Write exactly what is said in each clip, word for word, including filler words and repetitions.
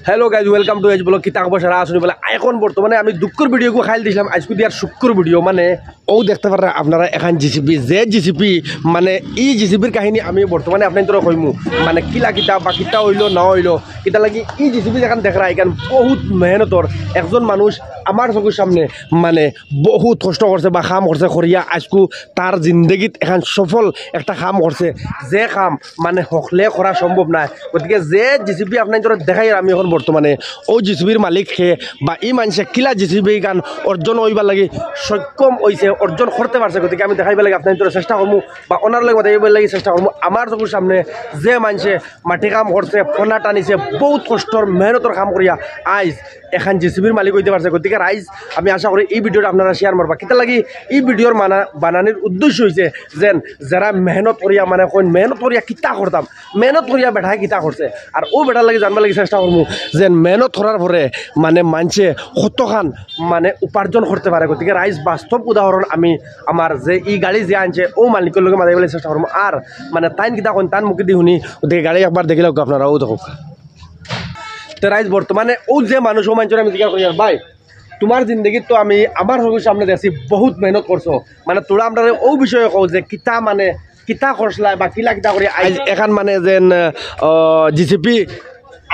Hello guys, welcome to H Vlog। কিতা খবর সারা আছইন নি বালা? এখন বর্তমানে আমি দুঃখর ভিডিওগু খাইল দিছিলাম, আইজকু দিয়ার সুখর ভিডিও। মানে, অউ দেখতা পাররা আপনারা এখান জেসিবি, যে জেসিবি, মানে, ই জেসিবির কাহিনী আমি বর্তমানে আপনাইনতরে কইমু। মানে, কিলা কিতা বা কিতা অইলো না অইলো, কিতা লাগি ই জেসিবি যেখান দেখরা, এখান বহুত মেহনতর। একজন মানুষ আমার চকুর সামনে, মানে, বহুত কষ্ট করছে বা কাম করছে, করিয়া আইজকু তার জিন্দেগিত এখান সফল একটা কাম করছে, যে কাম মানে হকলে করা সম্ভব নায়। গতিকে যে জেসিবি আপনাইনতরে দেখাইয়ার আমি এখন বর্তমানে, অউ জেসিবির মালিক কে বা ই মানষে কিলা জেসিবি গান অর্জন অইবার লাগি সক্ষম অইছে, অর্জন করতে পারছে। গতিকে আমি দেখাইবার লাগি আপনাইনতরে চেষ্টা করমু বা ওনার লগে মাতাইবার লাগি চেষ্টা করমু। আমার চকুর সামনে যে মানষে মাটি কাম করছে, ফনা টানিছে, বহুত কষ্টর মেহনতর কাম করিয়া আইজ এখান জেসিবির মালিক অইতে পারছে। গতিকে রাইজ, আমি আশা করি ই ভিডিওটা আপনারা শেয়ার মারবা। কিতা লাগি ই ভিডিওর মানা-, বানানির উদ্দেশ্য অইছে যেন যারা মেহনত করিয়া, মানে কইন মেহনত করিয়া কিতা করতাম, মেহনত করিয়া বেটায় কিতা করছে, আর অউ বেটার লাগি জানবার লাগি চেষ্টা করমু যেন মেহনত করার পরে মানে মানষে কতখান মানে উপার্জন করতে পারে। গতিকে রাইজ, বাস্তব উদাহরণ আমি আমার যে ই গাড়ি যে আনছে অউ মালিকর লগে মাতাইবার লাগি চেষ্টা করমু। আর মানে তাইন কিতা কইন তান মুখেদি হুনি। গতিকে গাড়ি একবার দেখিলাউক্কা আপনারা, অউ দেখউক্কা। তে রাইজ, বর্তমানে অউ যে মানুষ, অউ মানষরে আমি জিকার করিয়ার, "ভাই, তুমার জিন্দেগিত তো আমি আমার চকুর সামনে দেখছি বহুত মেহনত করছো, মানে থুড়া আমরারে অউ বিষয়ে কও যে কিতা মানে কিতা করছলায় বা কিলা কিতা করি আইজ এখান মানে যেন, আহ, জেসিবি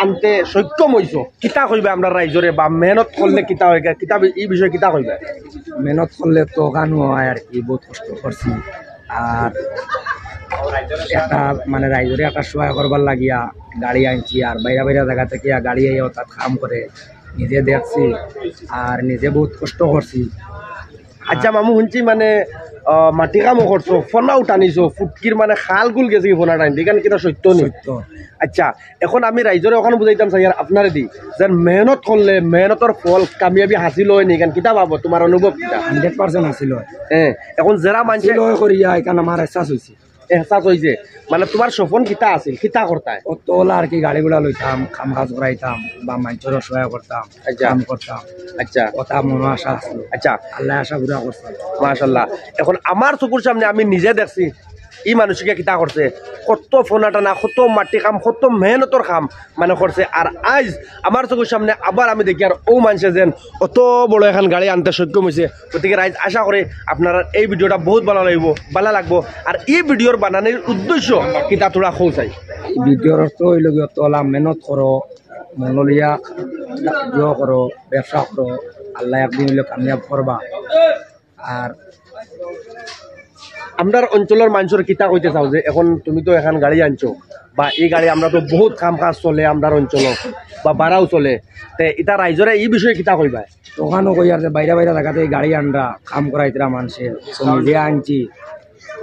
আনতে সক্ষম অইছো, কিতা কইবা আমরার রাইজরে বা মেহনত করলে কিতা অয়, কিতা বি-, ই বিষয়ে কিতা কইবা?" মেহনত করলে তো কানো অয় আর কি, বহুত কষ্ট করছি। আর একটা মানে রাইজরে একটা সহায় করবার লাগিয়া গাড়ি আনছি, আর বাইরা বাইরা জাগা থাকি গাড়ি আইয়া অতাত কাম করে, নিজে দেখছি আর নিজে বহুত কষ্ট করছি। আচ্ছা মামু, হুনছি মানে, আহ, মাটি কামও করছো, ফনাও টানিছো, ফুটকির মানে খাল খুল গেছে কি ফনা টানিতে, ইখান কিতা সত্য নি? সত্য। আচ্ছা, এখন আমি রাইজরে অখান বুঝাইতাম চাইয়ার আপনারেদি, যেন মেহনত করলে মেহনতর ফল কামিয়াবি হাসিল অয় নি, ইখান কিতা ভাবো, তুমার অনুভব কিতা? হান্ড্রেড পার্সেন্ট হাসিল অয়। হ্যাঁ, এখন যারা মানষে হাসিল অয় করিয়া, ইখান আমার এহসাস অইছে। এহসাস অইছে। মানে তুমার স্বপন কিতা আছিল, কিতা করতায়? অত অলা আর কি, গাড়ি ঘোড়া লইতাম, কাম কাজ করাইতাম, বা মানষর সহায় করতাম, আচ্ছা। কাম করতাম। আচ্ছা। অতা মনো আশা আছিল। আচ্ছা। আল্লায় আশা পুরা করছে। মাশাআল্লাহ। এখন আমার চকুর সামনে আমি নিজে দেখছি, ই মানষে কিতা করছে, কত ফনা টানা, কত মাটি কাম, কত মেহনতর কাম মানে করছে। আর আইজ আমার চকুর সামনে আবার আমি দেখিয়ার অউ মানষে যেন অত বড় এখান গাড়ি আনতে সক্ষম অইছে। গতিকে রাইজ, আশা করি আপনারার ই ভিডিওটা বহুত ভালা লাগবো, ভালা লাগবো। আর ই ভিডিওর বানানির উদ্দেশ্য কিতা থুড়া কও চাই। ই ভিডিওর অর্থ অইলো গিয়া, অত অলা মেহনত করো, মন লইয়া দোয়া করো, ব্যবসা করো, আল্লায় একদিন অইলো কামিয়াব করবা। আর আমরার অঞ্চলর মানষর কিতা কইতে চাও যে এখন তুমি তো এখান গাড়ি আনছো, বা ই গাড়ি আমরা তো বহুত কাম কাজ চলে আমরার অঞ্চলো, বা বারাও চলে, তে ইতা রাইজরে ই বিষয়ে কিতা কইবা? অখানও কইয়ার যে বাইরা বাইরা জাগাত গাড়ি আনরা, কাম করাইতরা মানষে, তো নিজে আনছি,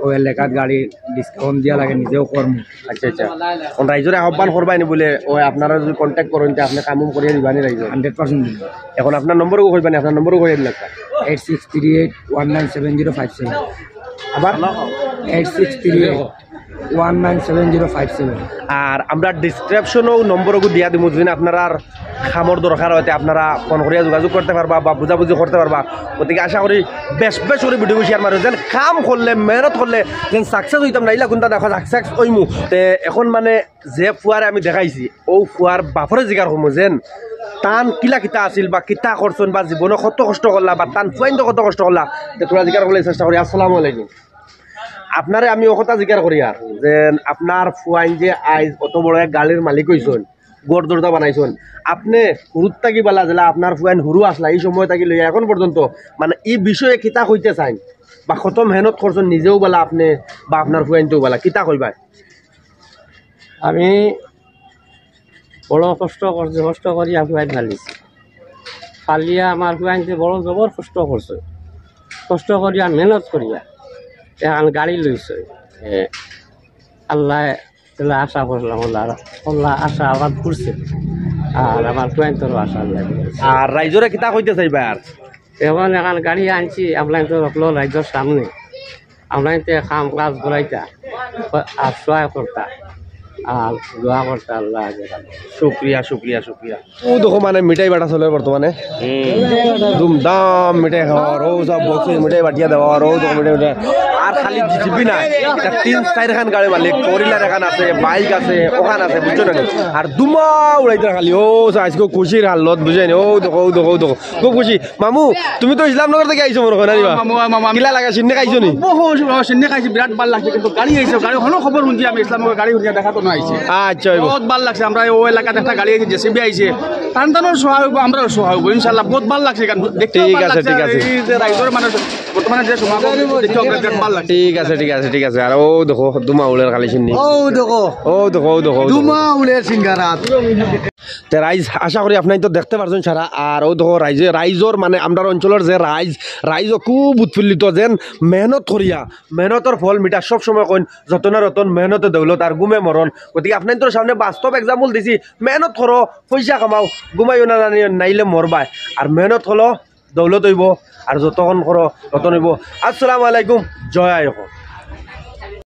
অউ এলাকাত গাড়ি ডিসকাউন্ট দিয়া লাগে, নিজেও করমু। আচ্ছা, আচ্ছা। এখন রাইজরে আহ্বান করবায়নি বুলে, অউ আপনারা যুদি কন্ট্যাক্ট করইন, তে আপনে কাম উম করিয়া দিবানি রাইজরে? হান্ড্রেড পার্সেন্ট দিমু। এখন আপনার নম্বরও কইবানি, আপনার নম্বরও কইয়া দিলাউক্কা। Eight six three eight one nine seven zero five seven. আবার? Eight six three eight one nine seven zero five seven. আর আমরা ডেসক্রিপশনও নম্বরগু দিয়া দিমু, যুদি আপনারার কামর দরকার অয় তে আপনারা ফোন করিয়া যোগাযোগ করতে পারবা বা বুঝাবুঝি করতে পারবা। গতিকে আশা করি বেশ বেশ করি ভিডিও শেয়ার মারো, যেন কাম করলে, মেহনত করলে যেন সাকসেস অইতাম না, ইলা কুনতা দেখো সাকসেস অইমু। তে এখন মানে যে ফুয়ারে আমি দেখাইছি, অউ ফুয়ার বাপরে জিকার করমু যেন তান কিলা কিতা আছিল বা কিতা করছইন বা জীবনো কত কষ্ট করলা বা তান ফুয়াইন্তে কত কষ্ট করলা, তে থুড়া জিকার করার চেষ্টা করি। আসসালামু আলাইকুম। আপনারে আমি অউ কথা জিকার করিয়ার, যেন আপনার ফুয়াইন যে আইজ অত বড় এক গাড়ির মালিক অইছইন, ঘর দরজা বানাইছইন, আপনে হুরুত থাকি বালা, যেলা আপনার ফুয়াইন হুরু আছলা, ই সময় থাকি লইয়া এখন পর্যন্ত, মানে, ই বিষয়ে কিতা কইতে চাইন? বা কত মেহনত করছইন নিজেও বালা আপনে, বা আপনার ফুয়াইন্তেও বালা, কিতা কইবা? আমি বড় কষ্ট করছি, কষ্ট করিয়া ফুয়াইন ফালিছি। ফালিয়া আমার ফুয়াইন্তে বড় জবর কষ্ট করছে, কষ্ট করিয়া, মেহনত করিয়া এখান গাড়ি লইছে। এ, আল্লায় তাইলে আশা করলাম, আল্লাহ, আল্লাহ আশা আবাদ করছে, আর আমার ফুয়াইন্তরও আশা আল্লায় করছে। আর রাইজরে কিতা কইতে চাইবা আর? এখন এখান গাড়ি আনছি, আপনাইন্তর অকলর রাইজর সামনে, আপনাইন্তে কাম কাজ করাইতা আর সহায় করতা। আর দোয়া করতে আল্লাহ আগে রাখে। শুক্রিয়া, শুক্রিয়া, শুক্রিয়া। ও দেখো, মানে, মিঠাই বাটা চলে বর্তমানে। ধুমধাম মিঠাই খাওয়ার, ও সব বক্সে মিঠাই বাটিয়া দেওয়ার, ও দেখো মিঠাই, মিঠাই। আর খালি জিসিবি না, এটা তিন চাইরখান গাড়ি মালিক, ফোর হুইলার এখান আছে, বাইক আছে, ওখান আছে, বুঝছো না নি? আর ধুমা উড়াইতে খালি, ও আজকে খুশির হালত, বুঝছো নি? ও দেখো, ও দেখো, ও দেখো, খুব খুশি। মামু, তুমি তো ইসলামনগর থাকি আইছো মনে হয়, না নি বা? মামু, মামু, আমি কিলা লাগে, সিন্নি খাইছো নি? বহু, বহু সিন্নি খাইছি, বিরাট ভালা লাগছে, কিন্তু গাড়ি আইছে, গাড়ি হনো খবর হুনছি আমি, ইসলামনগর গাড়ি হুনিয়া দেখা তো না আইছে। আচ্ছা, অইবো। বহুত ভালা লাগছে, আমরা ও এলাকাত একটা গাড়ি আইছে, জেসিবি আইছে, তান তানর সহায় অইবো, আমরাও সহায় অইবো, ইনশাআল্লাহ, বহুত ভালা লাগছে গান দেখতে। ঠিক আছে, ঠিক আছে। এই যে রাইজর মানুষ বর্তমানে যে সমাগম দেখতে আমরা বিরাট ভালা লাগছে। ঠিক আছে, ঠিক আছে, ঠিক আছে। আর ও দেখো, ধুমা উড়ের খালি সিন্নি। ও দেখো। ও দেখো, ও দেখো, ও দেখো। ধুমা উড়ের সিঙ্গারাত। তে রাইজ, আশা করি আপনারা তো দেখতে পারছেন সারা। আর ও দেখো রাইজে, রাইজর মানে আমরার অঞ্চলর যে রাইজ, রাইজও খুব উৎফুল্লিত, যেন মেহনত করিয়া, মেহনতর ফল মিঠা। সব সময় কইন, "যতনে রতন, মেহনতে দৌলত, আর ঘুমে মরণ।" গতিকে আপনারা তো সামনে বাস্তব এক্সাম্পল দিছি, মেহনত করো, পয়সা কামাও, ঘুমাইও না, জানি নাইলে মরবায়। আর মেহনত করো, দৌলত অইবো, আর যতক্ষণ করো, রতন অইবো। আসসালামু আলাইকুম, জয় আই অসম।